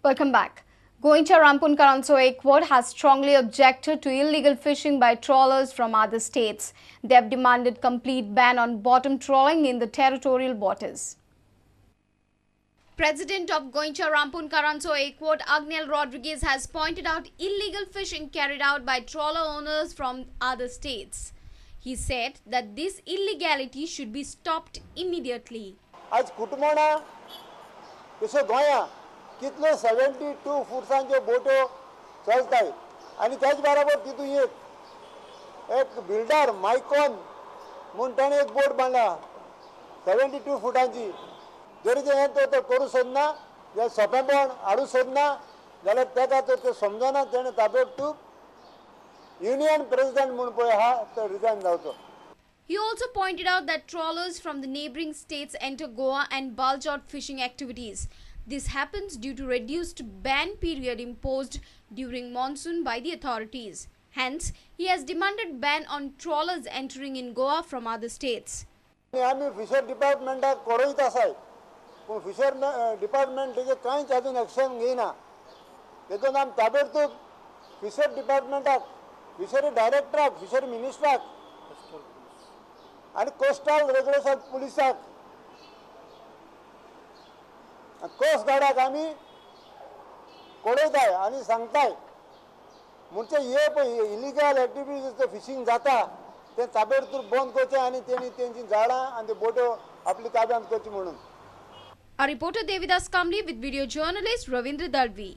Welcome back. Goencha Rampun Karanzo Ekwad has strongly objected to illegal fishing by trawlers from other states. They have demanded complete ban on bottom trawling in the territorial waters. President of Goencha Rampun Karanzo Ekwad, Agnel Rodriguez, has pointed out illegal fishing carried out by trawler owners from other states. He said that this illegality should be stopped immediately. आज कुटमोणा तशें गोंया कितले 72 फुट्सांच्यो बोट्यो चलताय आनी त्याच बरोबर तितून एक builder मायकॉन म्हूण ताणें एक बोट बांदला 72 फुटांची. जरी तें हें तो करूं सोदना जाल्यार सोंपेपण हाडूं सोदना जाल्यार ताका तर तें समजना तेणें ताबडतोब युनियन प्रेसिडेंट म्हूण पळय आहा तो रिजायन जावचो. He also pointed out that trawlers from the neighboring states enter Goa and bulge out fishing activities. This happens due to reduced ban period imposed during monsoon by the authorities. Hence, he has demanded ban on trawlers entering in Goa from other states. आमी Fisher डिपार्टमेंटाक कोडयत आसाय पूण Fisher department तेजेर कांयच अजून action घेयना. तेतून आमी ताबडतोब फिशर डिपार्टमेंटाक, फिशरी डायरेक्टराक, फिशरी मिनिस्टराक आनी कोस्टल रेग्युलेशन पुलिसाक, कोस्ट गार्डाक आमी कोडयताय आनी सांगताय म्हणजे हे पळय इलिगल एक्टिविटीज फिशींग जाता तें ताबडतोब बंद करचें आनी तेणी तेंची झाडां आनी त्यो बोट्यो आपल्या ताब्यांत करची म्हणून. Our reporter Devidas Kamli with video journalist Ravindra Dalvi.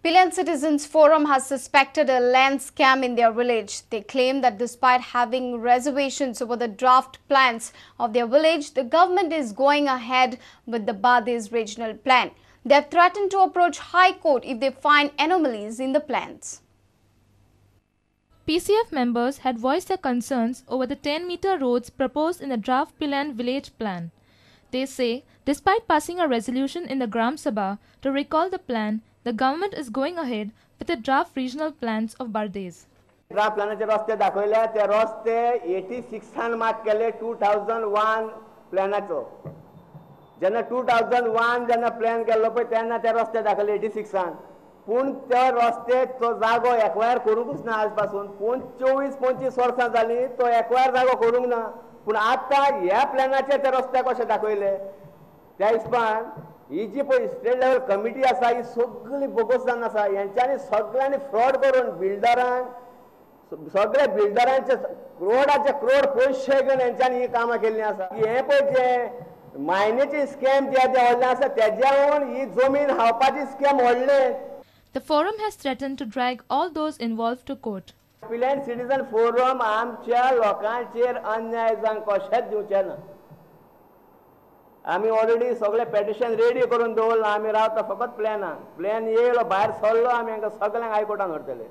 Pilerne Citizens Forum has suspected a land scam in their village. They claim that despite having reservations over the draft plans of their village, the government is going ahead with the Bardez regional plan. They have threatened to approach High Court if they find anomalies in the plans. PCF members had voiced their concerns over the 10-meter roads proposed in the draft Pilerne village plan. They say, despite passing a resolution in the Gram Sabha to recall the plan, the government is going ahead with the draft regional plans of Bardez. Draft प्लॅनाचे रस्ते दाखयले, ते रस्ते 86 mark केले 2001 प्लॅनाचो. जेन्ना 2001 जेन्ना plan केल्लो पळय तेन्ना ते रस्ते दाखयले 86. पूण ते रस्ते तो जागो एक्वायर करूंकूच ना आज पासून. पूण 24-25 वर्सां जालीं तो एक्वायर जागो करूंक ना. पूण आतां ह्या प्लॅनाचे ते रस्ते कशे दाखयले त्या हिसपान ही जी पळय स्टेट लेवल कमिटी आसा ही सगळी बोगस जावन आसा. हेंच्यांनी सगळ्यांनी फ्रॉड करून बिल्डरांक, सगळे बिल्डरांचे क्रोडाचे क्रोड पयशे घेवन हेंच्यांनी ही कामां केल्लीं आसा. हें पळय जे मायनेची स्कॅम जे व्हडलें आसा तेज्याहून ही जमीन हावपाची स्कॅम व्हडलें. The forum has threatened to drag all those involved to court. Pilerne citizen forum आमच्या लोकांचेर अन्याय जावंक कशेंच दिवचें ना. आमी ऑलरेडी सगळे पेटिशन रेडी करून दवरलां. आमी रावता फकत प्लॅनाक. प्लॅन येयलो भायर सरलो आमी हांकां सगळ्यांक हायकोर्टान व्हरतले.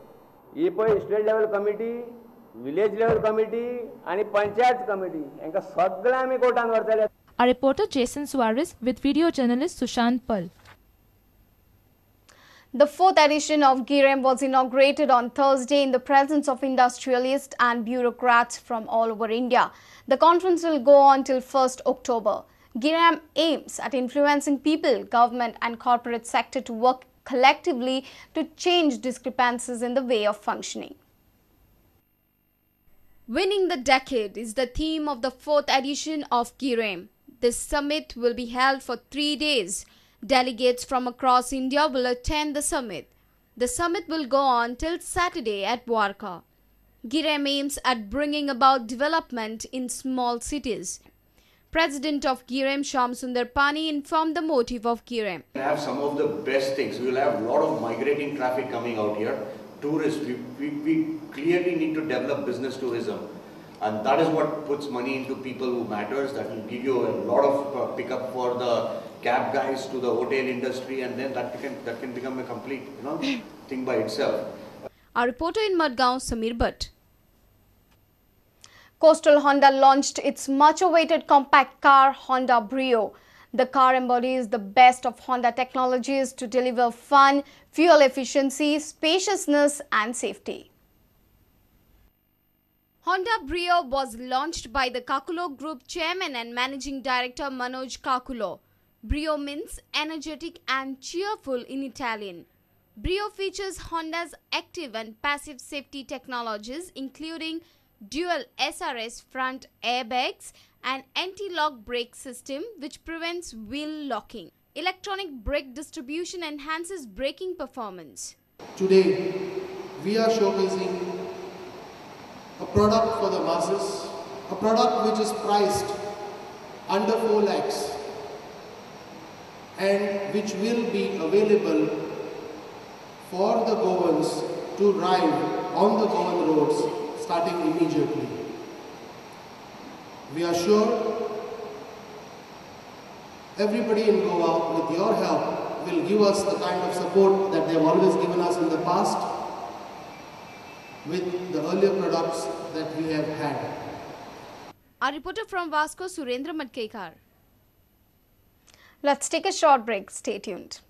ही पळय state level committee, village level committee आनी पंचायत कमिटी हांकां सगळ्यांक आमी कोर्टान व्हरतले. Our reporter Jason Suarez with video journalist Sushant Pal. The fourth edition of Girem was inaugurated on Thursday in the presence of industrialists and bureaucrats from all over India. The conference will go on till 1st October. Girem aims at influencing people, government and corporate sector to work collectively to change discrepancies in the way of functioning. Winning the decade is the theme of the fourth edition of Girem. This summit will be held for 3 days. Delegates from across India will attend the summit. The summit will go on till Saturday at Dwarka. Girem aims at bringing about development in small cities. President of Girem, Sham Sundar Pani, informed the motive of Girem. We have some of the best things. We will have a lot of migrating traffic coming out here. Tourists, we clearly need to develop business tourism. And that is what puts money into people who matters. That will give you a lot of pickup for the cab guys to the hotel industry, and then that can become a complete, thing by itself. Our reporter in Madgaon, Samir Bhatt. Coastal Honda launched its much-awaited compact car, Honda Brio. The car embodies the best of Honda technologies to deliver fun, fuel efficiency, spaciousness and safety. Honda Brio was launched by the Kakulo Group Chairman and Managing Director Manoj Kakulo. Brio means energetic and cheerful in Italian. Brio features Honda's active and passive safety technologies, including dual SRS front airbags and anti-lock brake system, which prevents wheel locking. Electronic brake distribution enhances braking performance. Today, we are showcasing a product for the masses, a product which is priced under 4 lakhs and which will be available for the Goans to ride on the Goan roads starting immediately. We are sure everybody in Goa, with your help, will give us the kind of support that they have always given us in the past with the earlier products that we have had. Our reporter from Vasco, Surendra Madkekar. Let's take a short break. Stay tuned.